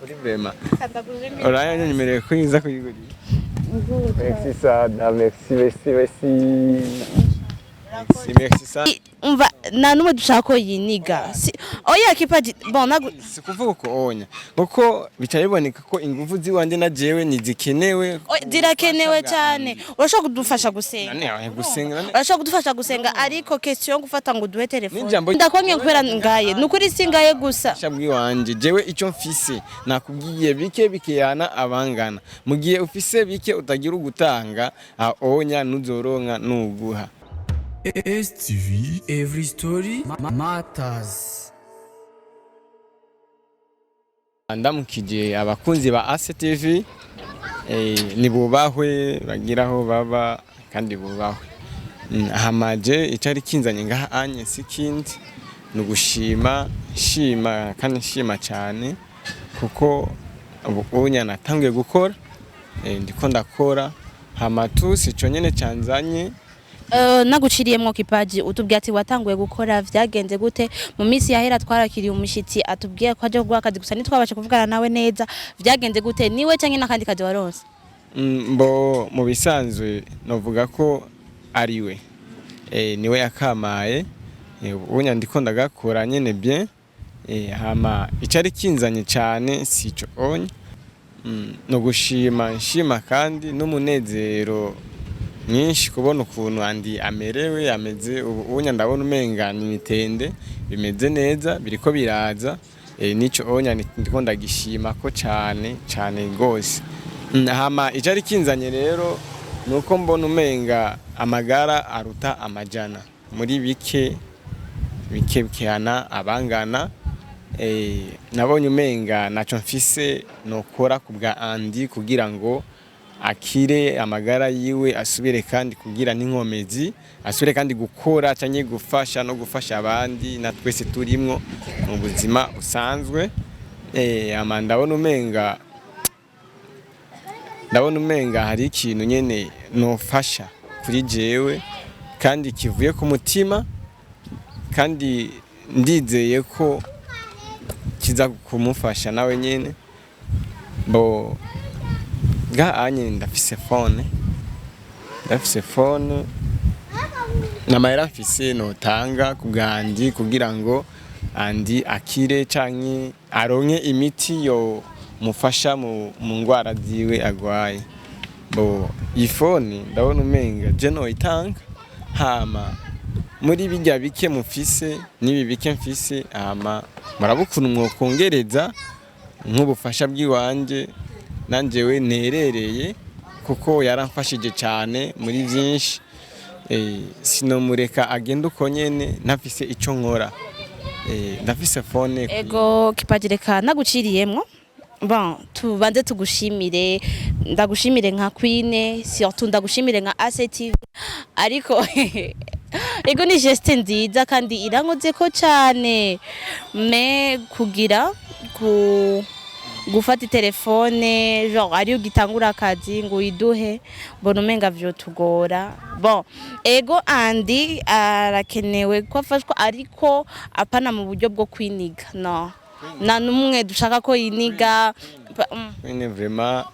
Uri vraiment urayanyemereye ko iza kuyigurira. Merci sana, merci, merci, merci, merci, merci sana. Umva, nta n'umwe dushaka ko yiniga. Oya Kipaji, bon nagu. Si kuvuga uko onya, kuko bica biboneka ko ingufu ziwanje na jewe ntizikenewe. Oya, zirakenewe cyane. Urashobora kudufasha gusenga. None aho gusenga Urashobora kudufasha gusenga, ariko question yo gufata ngo uduhe telefone. N'ijambo- Ndakwangiye kubera ngaye, nukuri singaye gusa. Ubufasha bw'iwanje, jewe icyo mfise nakubwiye, bike bikeyana abangana. Mu gihe ufise bike utagira ugutanga, onya nuzoronka nuguha. STV Every Story Matters. Ndamukije abakunzi ba ACTV, nibubahwe, bagira aho baba kandi bubahwe. Hamaje icari kinzanye ngaha anye si kindi, ni ugushima, nshima kandi nshima cyane, kuko ubu unya natanguye gukora, ndiko ndakora. Hama tu sico nyene canzanye. Naguciriyemwo Kipaji, utubwiye ati watanguye gukora, vyagenze gute? Mu minsi yahera twarakiriye umushitsi atubwiye ko aje kuguha akazi, gusa ntitwabashe kuvugana nawe neza. Vyagenze gute? Niwe canke n'akandi kazi waronse? Mbo mu bisanzwe novuga ko ariwe, niwe yakamaye. Ubunya ndiko ndagakora nyene bien. Hama icari kinzanye cane sico onye, no gushima, nshima kandi n'umunezero mwinshi kubona ukuntu Andi amerewe, ameze ubu unya. Ndabona umenga ni imitende, bimeze neza, biriko biraza. Nico onya ndiko ndagishima ko cane cane gose. Hama icari kinzanye rero nuko mbona umenga amagara aruta amajana. Muri bike bike bikehana abangana. Nabonye umenga naco mfise nokora ku bwa Andi kugira ngo akire, amagara yiwe asubire kandi kugira n'inkomezi, asubire kandi gukora canke gufasha no gufasha abandi na twese turimwo mu buzima busanzwe. Ama ndabona umenga hari ikintu nyene nofasha kuri jewe kandi kivuye ku mutima, kandi ndizeye ko kiza kumufasha nawe nyene. Bo ngaha anye ndafise phone, ndafise phone n'amahera mfise notanga ku bwandi kugira ngo Andi akire canke aronke imiti yo mufasha mu ngwara ziwe agwaye. Bo iyi phone ndabona umenga je noyitanga, hama muri bijya bike mufise n'ibi bike mfise, hama muraba ukuntu mwokongereza nk'ubufasha bw'iwanje nanjewe nerereye, kuko yaramfashije cyane muri byinshi. Sinomureka agenda uko nyene ntafise ico nkora. Ndafise phone. Ego Kipaji, reka naguciriyemwo. Bon, tubanze tugushimire, ndagushimire nka Queen, surtout ndagushimire nka ACTV. Ariko ego, ni geste nziza kandi irankoze ko cyane, mais kugira ku gufata telefone genre ari ugitangura akazi ngo uyiduhe, mbona umenga vyotugora. Bon, ego, Andi arakenewe ko afashwa, ariko apana mu buryo bwo kwiniga. No nta numwe dushaka ko yiniga. Nyene vraiment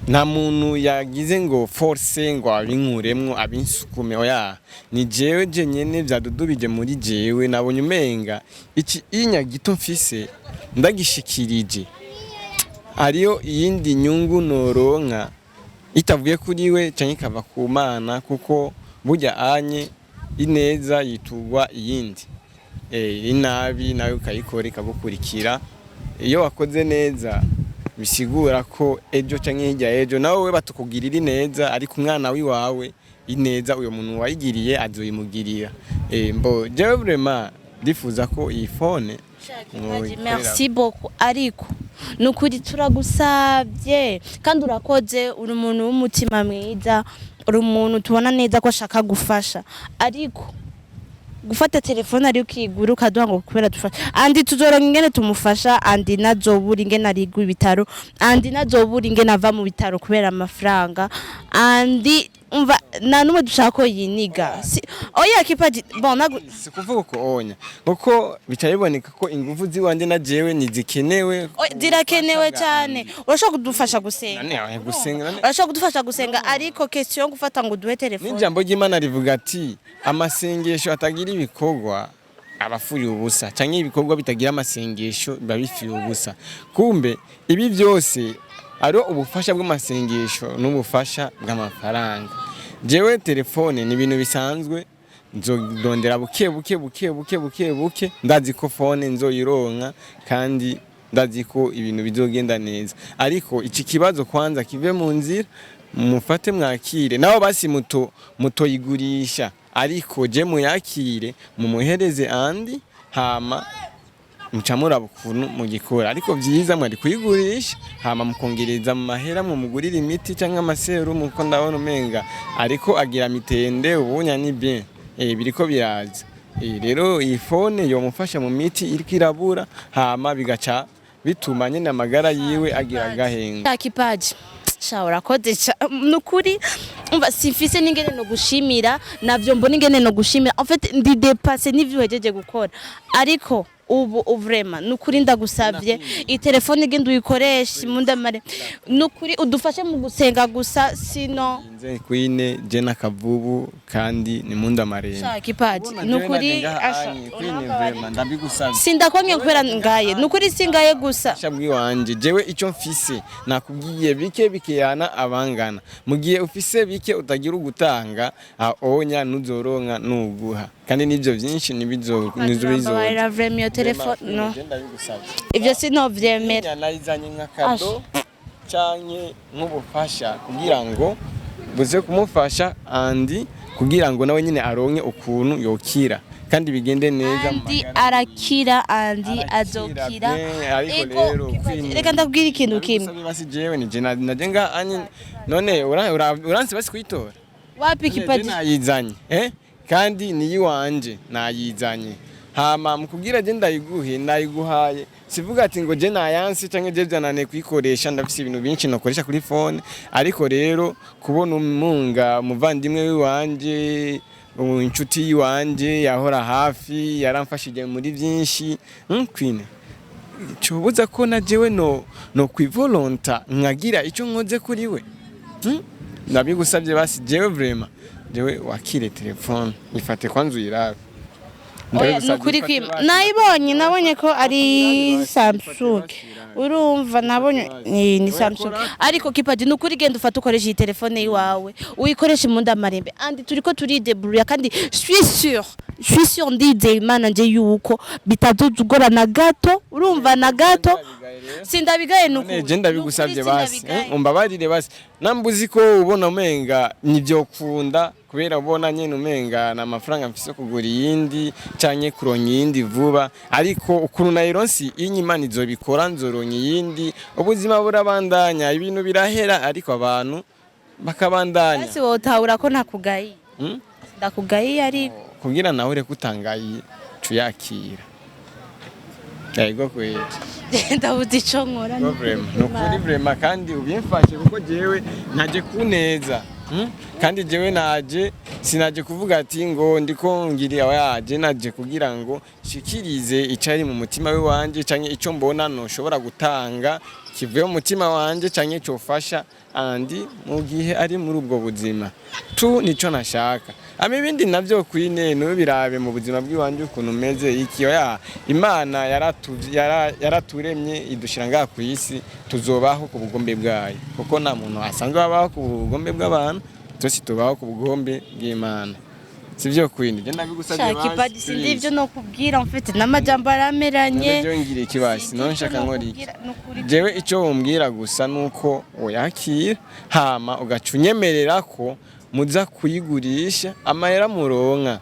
nta muntu yagize ngo force ngo abinkuremwo, abinsukume, oya. Ni jewe jenyene vyadudubije muri jewe. Nabonye umenga iki inya gito mfise ndagishikirije, hariyo iyindi nyungu noronka itavuye kuri we canke ikava ku Mana, kuko burya anye ineza yitugwa iyindi, inabi nawe ukayikora ikagukurikira. Iyo wakoze neza bisigura ko ejo canke hirya ejo nawe we batukugirira ineza, ariko umwana wiwawe ineza uyo muntu wayigiriye azoyimugirira. Mbo jewe vraiment ndifuza ko iyi phone mwoyikorera. Merci beaucoup, ariko nukuri turagusabye kandi urakoze, uri umuntu w'umutima mwiza, uri umuntu tubona neza ko ashaka gufasha, ariko gufata telefone ari ukigura ukaduha ngo kubera dufasha Andi, tuzoronka ingene tumufasha. Andi nazobura ingene arigwa ibitaro, Andi nazobura ingene ava mu bitaro kubera amafaranga Andi. Umva, nta n'umwe dushaka ko yiniga. Oya Kipaji, bon, nagu Si kuvuga uko onya, kuko bica biboneka ko ingufu ziwanje na jewe ntizikenewe. Oya, zirakenewe cyane. Urashobora kudufasha gusenga. None aho gusenga Urashobora kudufasha gusenga, ariko question yo gufata ngo uduhe telefone. N'ijambo ry'Imana rivuga ati amasengesho atagira ibikorwa aba apfuye ubusa, canke ibikorwa bitagira amasengesho biba bipfuye ubusa. Kumbe ibi byose ari ubufasha bw'amasengesho n'ubufasha bw'amafaranga. Jewe telefone ni ibintu bisanzwe, nzodondera buke buke buke buke buke buke. Ndazi ko phone nzoyironka kandi ndazi ko ibintu bizogenda neza, ariko iki kibazo kwanza kive mu nzira. Mufate mwakire nabo basi muto mutoyigurisha, ariko je muyakire, mumuhereze andi, hama muca muraba ukuntu mugikora. Ariko vyiza mwari kuyigurisha, hama mukongereza mu mahera, mumugurira imiti canke amaserumu, kuko ndabona umenga ariko agira mitende ubunya ni bien, biriko biraza. Rero iyi phone yomufasha mu miti iriko irabura, hama bigaca bituma nyene amagara yiwe agira agahenga. Kipaji, sha urakoze nukuri. Umva, simfise n'ingene no gushimira, navyo mbona ingene no gushimira. En fait, ndi dépassée n'ivyo uhejeje gukora, ariko ubu vraiment, nukuri ndagusavye, iyi telefone igenda uyikoreshe mundamare. Nukuri udufashe mu gusenga gusa, sino Nze Queen, je n'akavubu kandi ni munda marembe. Sha Kipaji, nukuri asha. Queen, vraiment ndabigusavye. Sindakonye kubera ngaye, nukuri singaye gusa. Ubufasha bw'iwanje, jewe icyo mfise nakubwiye, bike bikeyana abangana. Mu gihe ufise bike utagira ugutanga, onya nuzoronka nuguha, kandi n'ibyo byinshi nibizo nizo. Urambabarira vraiment, iyo telefone no ivyo sinovyemera. Nayizanye nka cadeau canke nk'ubufasha kugira ngo buze kumufasha andi, kugira ngo nawe nyine aronke ukuntu yokira kandi bigende neza mu Andi magara. arakira, andi Arakira azokira. bien, ariko Ego, rero, Queen, reka ndakubwira ikintu kimwe. ndabigusabye basi, jewe ni je naje nga anye none uransi basi kuyitora. Wapi None je Kipaji. Nayizanye kandi ni iwanje nayizanye, hama mukubwira je ndayiguhe, ndayiguhaye. Sivuga ati ngo je nayansi canke je byananiye kuyikoresha. Ndafise ibintu byinshi nokoresha kuri phone, ariko rero kubona umunga umuvandimwe wiwanje, inshuti yiwanje yahora hafi, yaramfashije muri byinshi, Queen, cobuza ko na jewe no kwivolonta nkagira icyo nkoze kuri we? Ndabigusabye basi, jewe vraiment, jewe wakire telefone, ifate kwanza uyirabe. Oya, Ndabigusabye, nukuri ifate kwima basi. Nayibonye, nabonye ko ari Samsung. Urumva, nabonye ni Samsung, ariko Kipaji, nukuri genda ufate ukoresha iyi telefone yiwawe, uyikoreshe mu ndamarembe. Andi turiko turidebrouilla, kandi je suis sûre, ndizeye Imana nje yuko bitazozugora na gato. Urumva, na gato sindabigaye nukuri. None je ndabigusabye Nukuri basi, sindabigaye. Umbabarire basi, nambuzi ko ubona umenga nivyokunda, kubera ubona nyene umenga na amafaranga mfise kugura iyindi canke kuronka iyindi vuba, ariko ukuntu nayironsi inyi, Imana izobikora, nzoronka iyindi. Ubuzima burabandanya, ibintu birahera ariko abantu bakabandanya. Basi wotahura ko ntakugayiye. Ndakugayiye ariko. Kugira nawe ureke utangaye, cuyakira, yego kweli. Ndabuze ico nkora. No vraiment, ni ukuri vraiment, kandi ubimfashe kuko jewe ntaje kuneza. Kandi jewe naje sinaje kuvuga ati ngo ndiko ngiriya yaje, naje kugira ngo shikirize icari mu mutima w'iwanje canke ico mbona noshobora gutanga kivuye mu mutima wanje canke cofasha andi mu gihe ari muri ubwo buzima tu, nico nashaka. Ama ibindi navyo kwine nubirabe mu buzima bw'iwanje ukuntu meze iki. Oya, Imana yaraturemye idushira ngaha ku isi, tuzobaho ku bugombe bwayo, kuko nta muntu asanzwe abaho ku bugombe bw'abantu, twese tubaho ku bugombe bw'Imana, sivyo kwine? Je ndabigusabye Shaka basi, Kipaji, sinzi please. ivyo nokubwira. En fait, n'amajambo arameranye. None ngira ikibasi Sinzi none ico nshaka nkora iki? nokubwira, nukuri. Jewe icyo wumbwira gusa nuko uyakira, hama ugaca unyemerera ko muza kuyigurisha, amahera muronka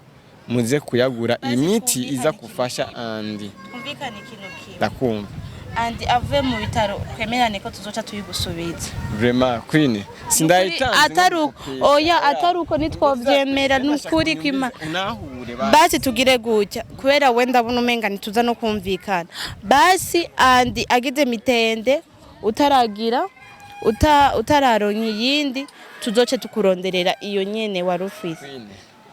muze kuyagura Basi imiti iza twumvikane. gufasha andi. Twumvikane ikintu kimwe. Ndakumva. Andi avuye mu bitaro, twemerane ko tuzoca tuyigusubiza. Vraiment Queen, sindayitanze. Atari uko, oya, atari uko nitwovyemera, nukuri kwima. Unahure basi. Basi tugire gutya, kubera wenda abona umenga ntituza no kumvikana. Basi andi agize mitende utaragira. Utararonka iyindi, tuzoce tukuronderera iyo nyene wari ufise.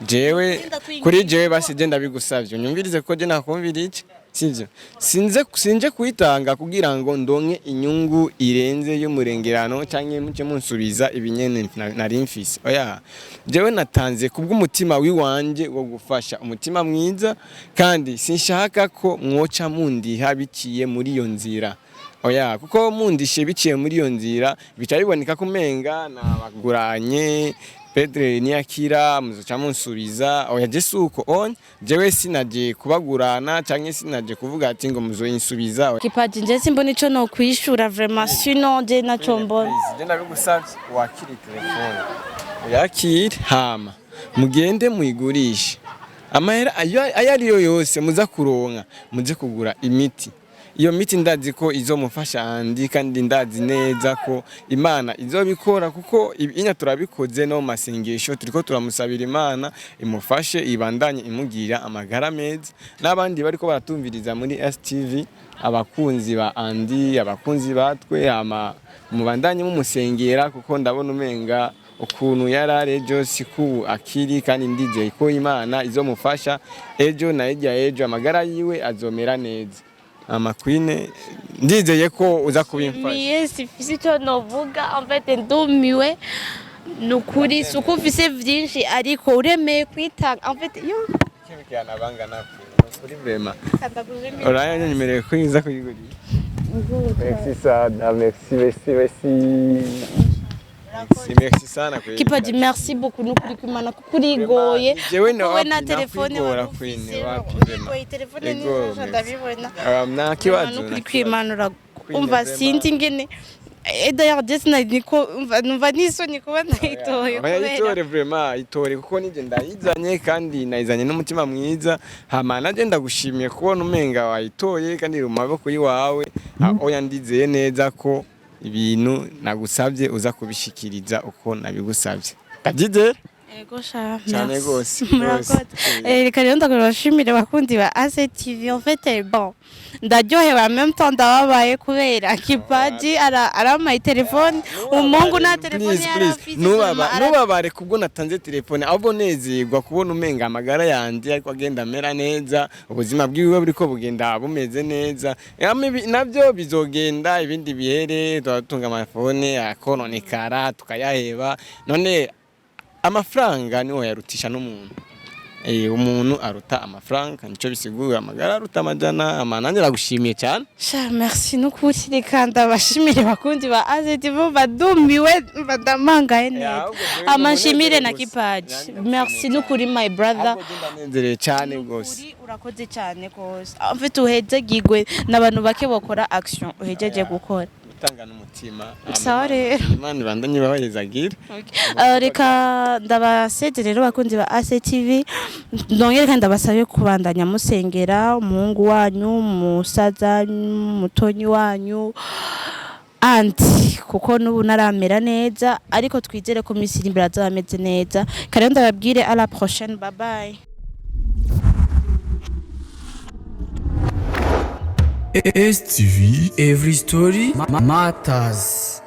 Jewe Ndakwinginze. Kuri jewe basi, je ndabigusavye, unyumvirize ko je nakumvira iki, sivyo? Sinze sinje kuyitanga kugira ngo ndonke inyungu irenze y'umurengerano canke muce munsubiza ibinyene nari mfise. Oya, jewe natanze kubw'umutima wiwanje wo gufasha, umutima mwiza, kandi sinshaka ko mwoca mundiha biciye muri iyo nzira. Oya, kuko mundishe biciye muri iyo nzira, bica biboneka ko umenga nabaguranye. Pedre niyakira muzoca munsubiza. Oya, je suko on jewe sinaje kubagurana canke sinaje kuvuga ati ngo muzoyinsubiza. Kipaji, nje simbona ico nokwishura vraiment, sinon je naco mbona. Please, je ndabigusavye, wakire telefone, uyakire, hama mugende muyigurishe. Amahera ayo ariyo yose muza kuronka, muze kugura imiti. Iyo miti ndazi ko izomufasha andi, kandi ndazi neza ko Imana izobikora, kuko inya turabikoze no mu masengesho, turiko turamusabira Imana imufashe, ibandanye imugira amagara meza. N'abandi bariko baratumviriza muri STV, abakunzi ba Andi, abakunzi batwe, ama mubandanye mumusengera, kuko ndabona umenga ukuntu yarari ejo siku akiri, kandi ndizeye ko Imana izomufasha ejo na hirya ejo, amagara yiwe azomera neza. Ama Queen, ndizeye ko uza kubimfasha. Miye sifise ico novuga, en fait ndumiwe nukuri. Suko ufise vyinshi, ariko uremeye kwitanga en fait yo. Kuri vraiment uranyemereye ko uza kuyigurisha. Merci sana, merci, merci, merci, merci, merci sana kweli. Kipaji, merci beaucoup nukuri kwimana, kuko urigoye. Jewe no wowe na wapi, telefone nakwigora, wari Queen, ufise, wapi, urigoye telefone Ego, nishasha. Merci. Ndabibona. Ah, nta kibazo. Nukuri Nta kibazo. kwimana Queen, umva vraiment. sinzi ingene. Et d'ailleurs je sinari niko umva numva n'isoni kuba ndayitoye Oya, kubera itore vraiment, itore, kuko nije ndayizanye kandi nayizanye n'umutima mwiza. Hama naje ndagushimiye kubona umenga wayitoye kandi iri mu maboko y'iwawe. Ah, oya, ndizeye neza ko ibintu nagusabye uza kubishikiriza uko nabigusabye, ndabyizera. Ego sha. Cyane Merci. gose, Murakoze. gose. Reka rero ndabashimire abakunzi ba ACTV. En fait bon, ndaryohewe, en même temps ndababaye kubera Kipaji arampaye telefone, umuhungu nta telefone Please, yari please, afise. Ntubabare kubwo natanze telefone, ahubwo nezerwa kubona umenga amagara yanje ariko agenda amera neza, ubuzima bwiwe buriko bugenda bumeze neza. Nabyo bizogenda ibindi bihere, turatunga amafone akononekara tukayaheba. None amafaranga niwo yarutisha n'umuntu? Umuntu aruta amafaranga, nico bisigura amagara aruta amajana. Ama nanjye nagushimiye cyane. Sha, merci nukuri. Reka ndabashimire abakunzi ba ACTV, badumiwe, badamangaye neza. Ahubwo jewe Ama nshimire na umunezero gusa. Kipaji. Nanjye Merci nukuri, my brother. Ahubwo je ndanezerewe cyane rwose. Nukuri urakoze cyane rwose. En fait uheze gigwe n'abantu bake bakora action uhejeje gukora. Gutanga n'umutima. Sawa rero. Imana ibandanye ibahezagira. Reka ndabaseze rero, bakunzi ba ACTV. Ndongere kandi ndabasabe kubandanya musengera umuhungu wanyu, umusaza mutonyi wanyu anti, kuko n'ubu naramera neza, ariko twizere ko iminsi iri imbere azaba ameze neza. Kare ndababwire à la prochaine, bye bye. STV Every Story Matters.